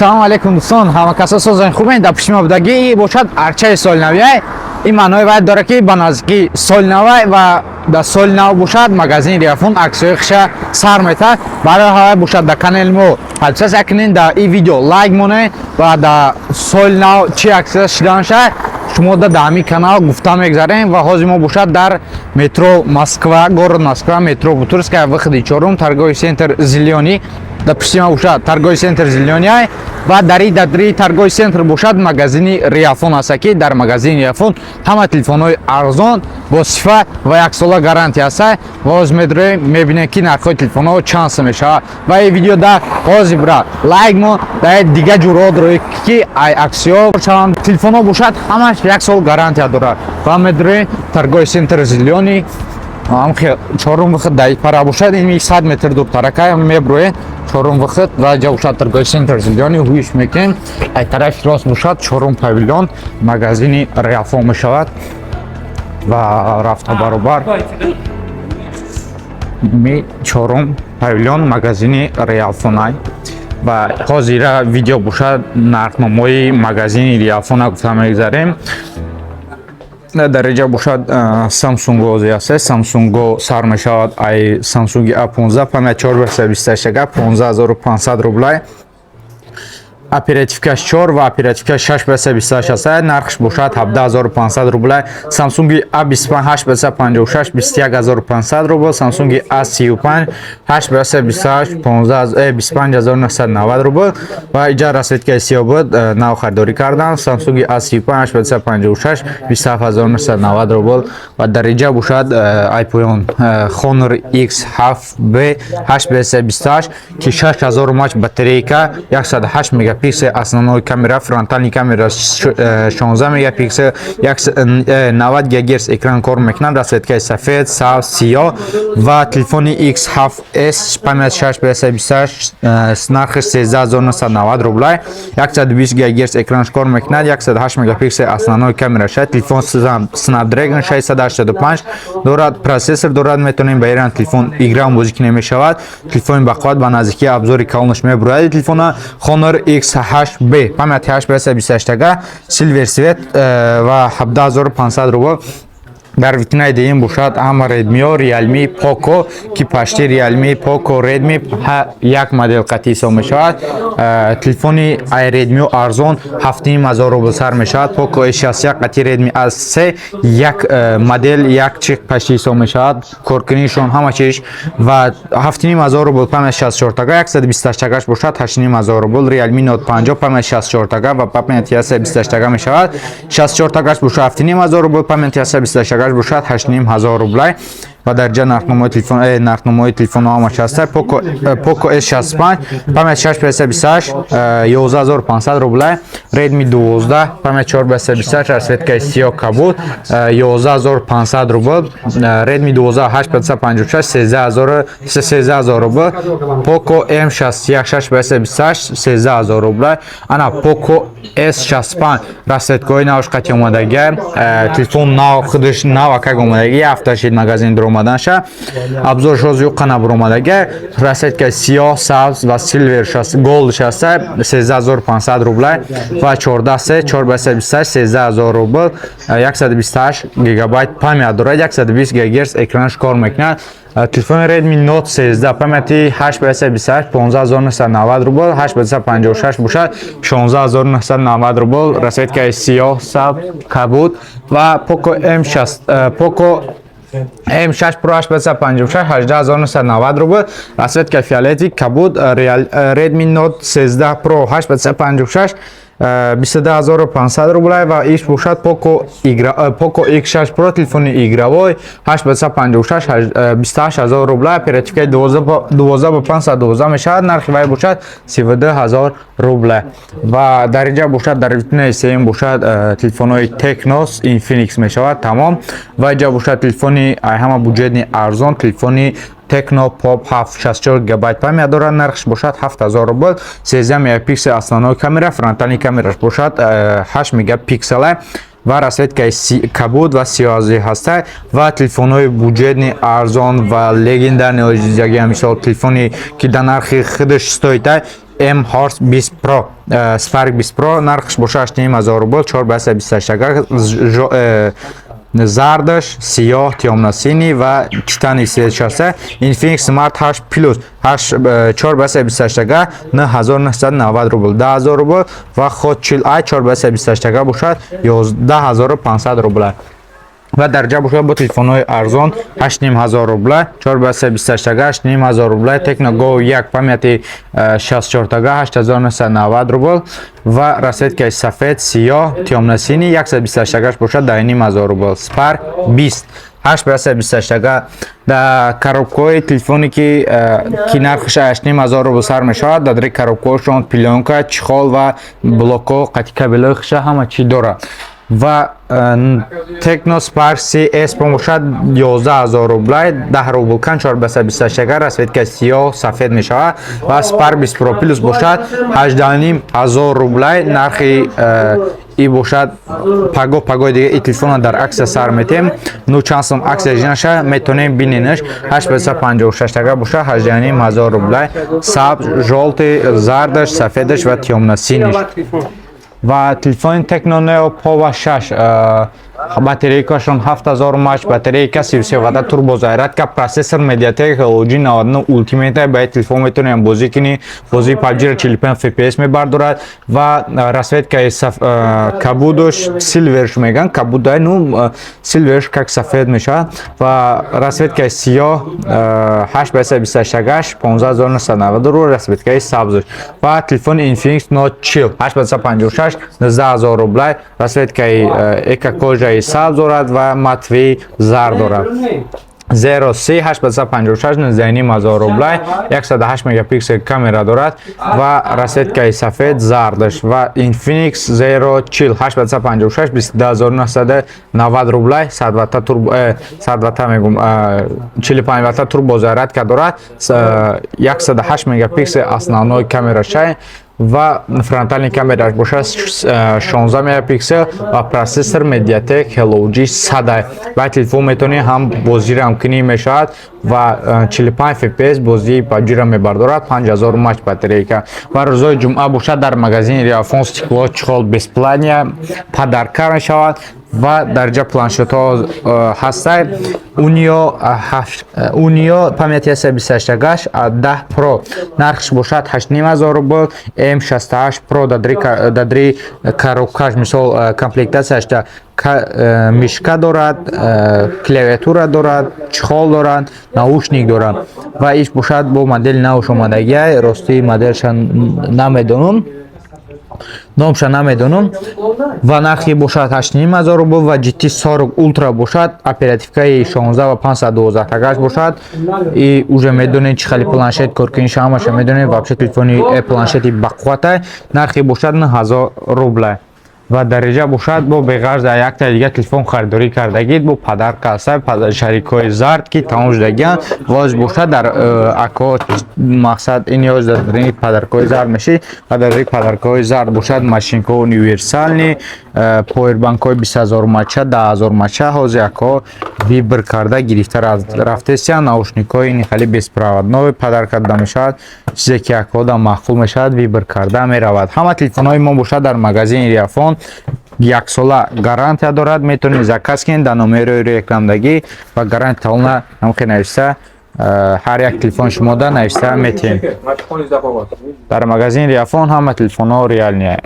Салом алейкум, дӯстон, ҳама касо созани хубен. Дар пушти ма будагӣ бошад арчаи солнавиай. Ин маънои вай дорад, ки ба наздикӣ соли навай ва дар соли нав бошад магазини Реафон аксияҳои хиша сар метаҳад. Барои ҳавай бошад дар канали мо подписаться кунед, дар ин видео лайк монед ва дар соли нав чӣ аксия шидан шавад, шумо дар ҳамин канал гуфта мегзарем. Ва ҳозир мо бошад дар метро Москва, город Москва, метро Бутырская, выходи чорум, торговый центр «Зелёный». Дар пушти ма бошад торговый центр «Зелёный» ва дари торговый центр бошад магазини Реафон аст, ки дар магазини Реафон ҳама телефонҳои арзон бо сифат ва яксола гарантия аст. Ва ҳозир медроем, мебинем, ки нархҳои телефонҳо чанд сум мешавад. Ва ин видео да ҳозир бира лайк мо дар дига ҷуръот рои ки ай аксиё шаванд. Телефонҳо бошад, ҳамаш як сол гарантия дорад. Ва медроем торговый центр «Зелёный», чорум выход дар пара бошад, ин 100 метр дуртаракай меброем, чорум выход ва ҷа бошад торговый центр «Зелёный». Ҳуиш мекунем, ай тарафи рост бошад чорум павильон магазини Реафон мешавад ва рафта баробар ми чорум павильон магазини Реалфонай. Ва ҳозира видео бошад нархномои магазини Реалфона гуфта мегзарем. Дар инҷа бошад Самсунг ҳозир аст. Самсунго сар мешавад ай Самсунги А15, память 4 28 15 500 рублай, оперативкаш 4 ва оперативкаш 6 28 аст, нархш бошад 17 500 рублай. Samsung A25 8 56 21 500 рубл. Samsung A35 8 28 15 25 990 рубл. Ва иҷа расцветкаи сиёҳ буд, нав харидорӣ кардам. Samsung A35 8 56 27 990 рубл. Ва дар иҷа бошад айпоён Honor X7B 8 28, ки 6000 мАч батарейка, 108 мегапиксел основной камера, фронтальный камера 16 мегапиксел, 90 ГГц экран кор мекунад, расцветкаи сафед, сабз, сиёҳ. Ва телефони X7S, память 6 28, нархи 13 990 рублай, 120 ГГц экранш кор мекунад, 108 мегапиксел основной камера шад. Телефон Snapdragon 685 дорад, процессор дорад. Метавонем ба иран телефон игра бозӣ ки намешавад. Телефони бақувват, ба наздикии обзори калонаш мебурояд. Телефона Honor X8B, памяти 8 28 тага, silver цвет ва 17 500 рубл. Дар витринаи дуюм бошад ҳама Redmi, Realme, Poco, ки пашти Realme, Poco, Redmi як модел қатъи ҳисоб мешавад. Телефони ай Redmi арзон 7500 рубл сар мешавад. Poco S61 қатъи Redmi A3 як модел, як чихт пашти ҳисоб мешавад, коркунишон ҳама чиш, ва 7500 рубл память 64 тага, 128 тагаш бошад 8500 рубл. Realme Note 50, память 64 тага ва память 128 тага мешавад, 64 тагаш бошад 7500 рубл, память 128 тагаш бошад 8500 рублай. Ва дар ҷа нархномои телефон, нархномои телефонҳо ҳамаш ҳаста. Poco S65, память 6 28, 11 500 рублай. Redmi 12, память 4 28, расцветкаи сиёҳ, кабуд, 11 500 рубл. Redmi 12 8 56, 13 000, 13 000 рубл. Poco M61 6 28, 13 000 рублай. Ана Poco S65, расцветкаҳои навш қати омадагия, телефон нав, худаш нав акак омадагия, ҳафта шид магазин дуромаданша, обзорш ҳозир юққа набуромадагия. Расцветка сиёҳ, сабз ва silver gold шаста, 13 500 рублай. Ва 14 се 4 28, 13 000 рубл, 128 гигабайт память дорад, 120 ГГц экранаш кор мекунад. Телефони Redmi Note 13, памяти 8 28, 15 990 рубл, 8 56 бошад 16 990 рубл, расцветкаи сиёҳ, сабз, кабуд. Ва Poco M6, Poco M6 Pro 856, 18 990 рубл, расцветка фиолетик, кабуд. Redmi Note 13 Pro 856, 22 500 рублай. Ва иш бошад Poco X6 Pro, телефони игровой, 856, 28 000 рублай, оперативкаи 12 ба 512 мешавад, нархи вай бошад 32 000 рублай. Ва дар инҷа бошад, дар витринаи сеюм бошад телефонҳои Tecno, Infinix мешавад тамом. Ва инҷа бошад телефони ай ҳама бюджетный арзон, телефони Tecno Pop 7, 64 гигабайт память дорад, нархш бошад 7000 рубл, 13 мегапиксел основной камера, фронтальный камераш бошад 8 мегапиксела. Ва расцветкаи кабуд ва сиёҳазӣ ҳаста. Ва телефонҳои бюджетный, арзон ва легендарный ягия, мисол, телефоне ки дар нархи худаш стоит, M Horse 20 Pro, Spark 20 Pro, нархш боша 8500 рубл, 4 ба 128 агар, зардаш, сиёҳ, тёмно-синий ва титани цветш ҳаста. Infinix Smart 8 Plus 8 4 ба 128 ага, 9990 рубл, 10 000 рубл. Ва Hot 40 i 4 ба 128 ага бошад, 11 500 рубл. Ва дар ҷа бошад бо телефонҳои арзон, 8500 рубла, 4 ба 128 ага, 8500 рубла. Tecno Go 1, памяти 64 тага, 8990 рубл ва расцветкаи сафед, сиёҳ, тёмно-синий, 128 агаш бошад, 10 500 рубл. Spark 20 8 ба 128 ага. Дар коробкаҳои телефоне ки нархаш 8500 рубл сар мешавад, дар дари коробкаҳошон плёнка, чехол ва блокҳо, қати кабелҳои хиша, ҳама чӣ дорад. Ва Tecno Spark CS бошад, 11 000 рублай, 10 рубл кан, 4 ба 128 агар, расцветка сиёҳ, сафед мешавад. Ва Spark 20 Pro Plus бошад, 18 500 рублай нархи и бошад. Паго пагои дига и телефонро дар акция сар метем, ну чанд сом акция наша, метонем биненаш. 8 ба 156 агар бошад, 18 500 рублай, сабз, жёлтый, зардаш, сафедаш ва тёмно-синийш. Ва телефони Tecno Neo Pova 6, батарейкашон 7000 мАч батарейка, 33 ватта турбозарядка, процессор MediaTek Helio G99 Ultimate. Ба ин телефон метавонем бозӣ кунӣ, бозии PUBG-ро 45 FPS мебардорад. Ва расцветкаи кабудош, силверш меган, кабудай, ну, силверш как сафед мешавад. Ва расцветкаи сиёҳ, 8 ба 128 агаш, 15 990 рубл, расцветкаи сабзш. Ва телефони Infinix Note 40, 8 ба 156, 19 000 рублай, расцветкаи эко кожаи сабз дорад ва матовый зард дорад. Zero C 8 ба 156, 19 500 рублай, 108 мегапиксел камера дорад ва расцветкаи сафед, зардаш. Ва Infinix Zero 40, 8 ба 156, 22 990 рублай, 100 ватта турбо, 100 ватта мегум, 45 ватта турбозарядка дорад, 108 мегапиксел основной камерашай ва фронтальный камераш бошад 16 мегапиксел ва процессор MediaTek Helio G100. Ва телефон метавонӣ ҳам бозиро ҳам кунӣ мешавад ва 45 FPS бозии PUBG-ро мебардорад, 5000 мАч батарейка. Ва рӯзҳои ҷумъа бошад, дар магазини Реафон стекло, чехол бесплатно подарка мешавад. Ва дар ҷа планшетҳо ҳастай. Unio Unio, памяти 128 гаш, 10 Pro, нархш бошад 8500 рубл. M68 Pro, дадри коробкаш, мисол, комплектацияш да мышка дорад, клавиатура дорад, чехол дорад, наушник дорад. Ва иш бошад бо модели навш омадагиай, рости моделша намедонам, номша намедонам. Ва нархи бошад 8500 рубл. Ва GT 40 Ultra бошад, оперативкаи 16 ва 512 тагаш бошад, и уже медонед, чӣ хеле планшет коркуниша, ҳамаша медонед. Вообще телефони планшети бақувватай, нархи бошад 9000 рубла. Ва дариҷа бошад бо беғарз якта дига телефон харидорӣ кардагид, бо подарка аста, шарикҳои зард ки тамом шудагианд. Воз бошад дар ако мақсад ин ёз дар ринги подаркҳои зард мешид. Ва дар ринги подаркҳои зард бошад машинкаҳо универсальный, повербанкҳои 20 000 мача, 10 000 мача, ҳозир ако выбор карда гирифта рафтесиян. Наушникҳои ини хеле беспроводной подарка дода мешавад. Чизе ки ако да маъқул мешавад, выбор карда меравад. Ҳама телефонҳои мо бошад дар магазини Риафон яксола гарантия дорад. Метавонед заказ кунед дар номерои рекламдагӣ ва гарантия талона ҳамхе нависта, ҳар як телефон шумода нависта метиҳем. Дар магазини Риафон ҳама телефонҳо реальные.